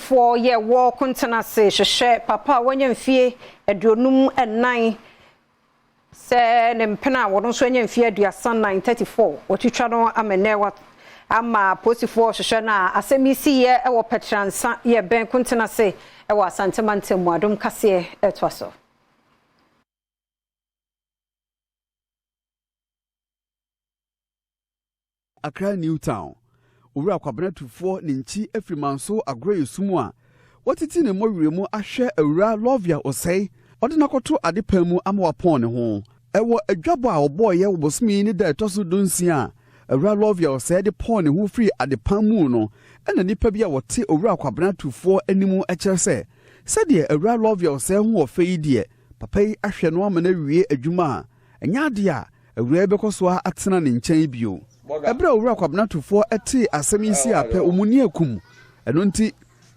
Apolisifoɔ yɛ wɔ Kontenase hwehwɛ papa a wanya mfie 54 sɛ ne mpena a wɔn nso anya mfie 34, 34, wɔtwitwa no ama nnɛ wa ama apolisifoɔ hwehwɛ no a asɛm yi siiɛ wɔ Pɛtransa yɛ bɛn Kontenase wɔ Asante mantam mu. Adom kaseɛ ɛtoa so. Accra New Town, Owura Kwabena Tufoɔ ne nkyi afiri Manso agorɔ yɛ sum a watiti ne mmɔwerɛ mu ahwɛ Awura Lovia Osei ɔde no akɔto adepan mu ama wapɔn ne ho. Ɛwɔ adwabɔ a ɔbɔeɛ wɔ bosome yi ne da a ɛtɔ so 16 a Awura Lovia Osei de pɔn ne ho firii adepan mu no na nnipa bi a wɔte Owura Kwabena Tufoɔ anim kyerɛ sɛ sɛdeɛ Awura Lovia Osei ho wɔ fɛ yi deɛ papa yi ahwɛ no ama no awie adwuma a ɛnyɛ adeɛ a Awuraa yi bɛkɔ so ara atena ne nkyɛn bio. Ɛberɛ a Owura Kwabena Tufoɔ tee asɛm yi sei ara pɛ, wɔn ani akum. Ɛno nti,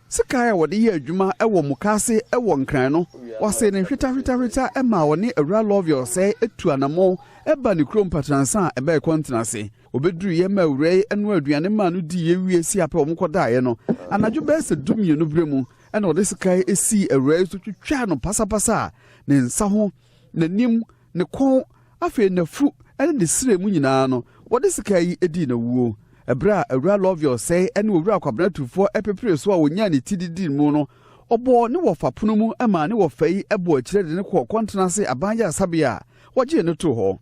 sekan a wɔde yɛ adwuma wɔ mukaase wɔ Nkran no, wɔsee no hwetahwetahweta maa ɔne Awuraa Lovia Osei tuu anammɔn baa ne kurom Patransa a ɛbɛn Kɔntena ase. Wɔbɛduruiɛ maa awuraa yi noaa aduane maa no diiɛ wie sei ara pɛ wɔkɔdaeɛ no, anadwo bɛyɛ sɛ dumienu berɛ mu na ɔde sekan sii awuraa yi so twitwaa no pasapasa a ne nsa ho, n'anim, ne kɔn, afei n'afu ne ne srɛ mu nyinaa no, wɔde sekan yi dii no awuo. Ɛberɛ a Awuraa Lovia Osei ne Owura Kwabena Tufoɔ peperee so a wɔnyaa ne ti didii mu no, ɔbɔɔ ne wɔfa pono mu maa ne wɔfa yi bɔɔ akyire de no kɔɔ Kɔntenase Aban Ayaresabea a wɔgyee no too hɔ.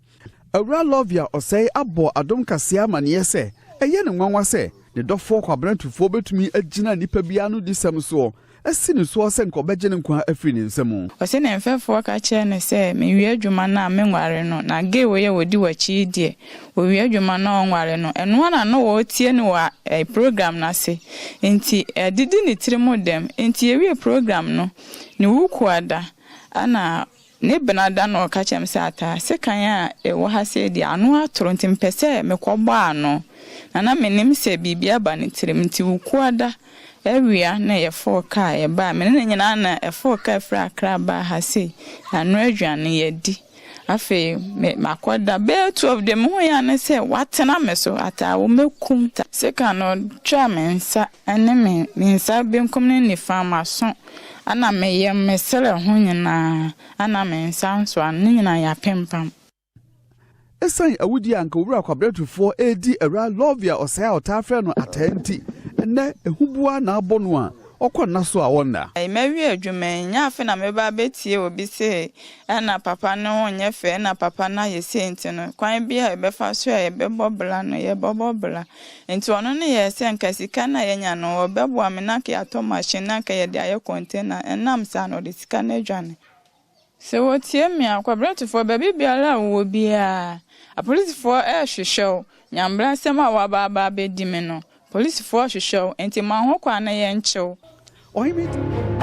Awuraa Lovia Osei abɔ Adom Kaseɛ amaneɛ sɛ ɛyɛ no nwanwa sɛ ne dɔfoɔ Kwabena Tufoɔ bɛtumi agyina nnipa bi anodisɛm soɔ asi ne soɔ sɛ nka ɔbɛgye ne nkwa afiri ne nsa mu. Ɔse ne mfɛfoɔ ka kyerɛɛ no sɛ mewie adwuma no a menware no na gay wei a ɔdi w'akyi yi deɛ ɔwie adwuma no a ɔnware no ɛno ara na na ɔretie no wɔ program no ase nti adidi ne tiri mu dɛm nti yɛwie program no ne wukuada ɛna Ne bena da na ɔka kyerɛɛ me sɛ, Ataa, sekan a ɛwɔ ha sei deɛ, ano atoro nti mepɛ sɛ mekɔbɔ ano. Na na mennim sɛ biribi aba ne tirim nti Wukuada awia na yɛfoo kaa yɛbaeɛ. Me ne no nyinaa na ɛfoo kaa firi Accra baa ha sei. Yɛanoa aduane, yɛadi. Afei me makɔda. Bɛyɛ 12 deɛ mehuiɛ ara ne sɛ watena me so. Ataa, womɛkum. Sekan no twaa me nsa ne me me nsa benkum ne nifa, m'aso, ɛna me yam, me serɛ ho nyinaa, ɛna me nsa nsoa no, ne nyinaa yɛapempam. Esiane awudi a anka Owura Kwabena Tufoɔ redi Awuraa Lovia ɔsɛe a ɔtaa frɛ no Ataa nti, ɛnnɛ ahuboa na abɔ no a ɔkɔ nna so a ɔnna. Mawie adwuma yi, nyɛ afe na mɛba abɛtie obi se ɛna papa no ho nyɛ fɛ, ɛna papa no ayɛ sei nti no, kwan bi a yɛbɛfa so a yɛbɛbɔ bra no, yɛbɛbɔ bra. Nti ɔno ne yɛɛ sɛ nka sika no a yɛanya no ɔbɛboa me na anka yɛatɔ machine na anka yɛde ayɛ container, ɛnam saa no ɔde sika no adwane. Sɛ wɔtie me a, Kwabrɛtofoɔ, baabi biara a wowɔ biara, apolisifoɔ rehwehwɛ wo, nyambrasɛm a woaba aba abɛdi me no, polisifoɔ rehwehwɛ wo, nti ma ho kwan na yɛnkye wo. Ɔhene.